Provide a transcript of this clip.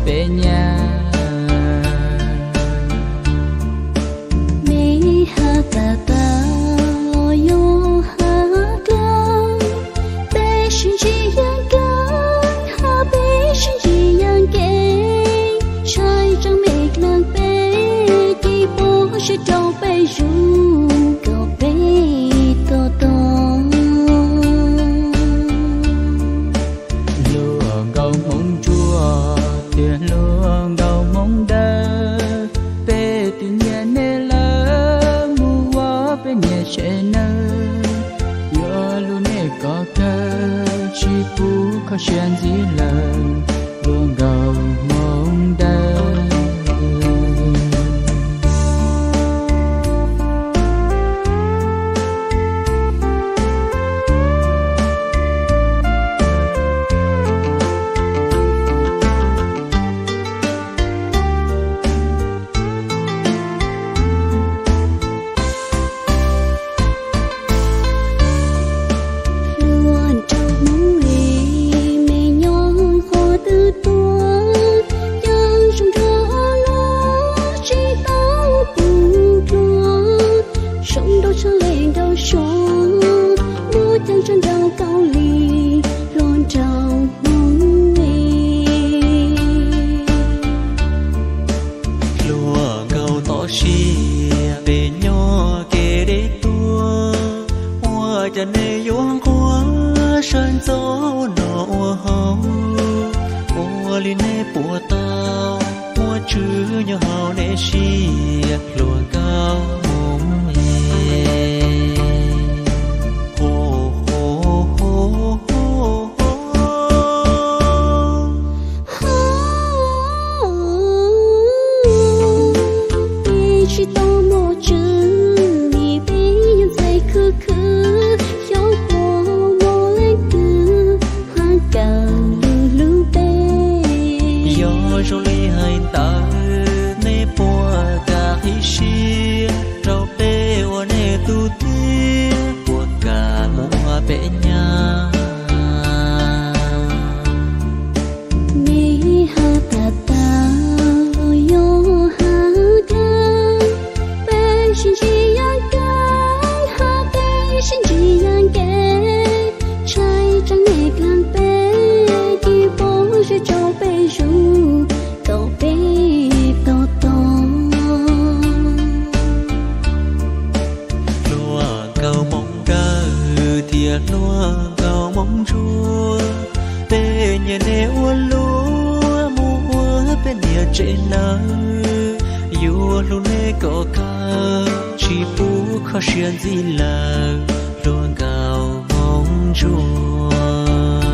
peb nyab. Neb has tas tas los yog has dlaab, peb sib ntsib yaam kev, has peb sib ntsib yaam kev, ntshai tseeb mej dlaag peb, cia pub sib rau peb zug kom peb to taub. Hluas nkauj Hmoob Ntsuab thiab hluas nkauj Hmoob Dawb, peb twb nyiam nej lawm, mus ua peb niam tsev nawb. Yuav hlub nej kom kawg, tsis pub kho siab ntxiv lawm, hluas nkauj Hmoob Dawb. Hluas nraug Hmoob es, mej nyob qhov twg tuaj, yeej zoo nrog ua luaj tsis tau pub dluag, zoo nraug tshaj le nraug suav, muaj ceem tshaj nraug Kaus Lim, hluas nraug Hmoob es. Hluas nkauj toj siab, peb nyob kev deb tuaj, ua cas nej yuav nquag sawv ntxov no ua haus, ua li nej puas tau, muaj tswv nyob hauv nej siab, hluas nkauj Hmoob es. Peb tsis tau muaj tswv, peb yog ntxhais khwv khwv, xyov puas muaj leej twg has kawm lug hlub peb. Yog zoo li hais ntawd, nej puas kam qhib siab rau peb ua nej tus txiv, puas kam mus ua peb nyab? Neb has tas tas los yog has dlaab, peb sib ntsib yaam kev, has peb sib ntsib yaam kev, ntshai tseeb mej dlaag peb, cia pub sib rau peb zug kom peb to taub. Hluas nkauj Hmoob Dawb thiab hluas nkauj Hmoob Ntsuab, peb nyiam nej ua luaj mus ua peb niam tsev nawb, yuav hlub nej kom kawg, tsis pub kho siab ntxiv lawm, hluas nkauj Hmoob Ntsuab.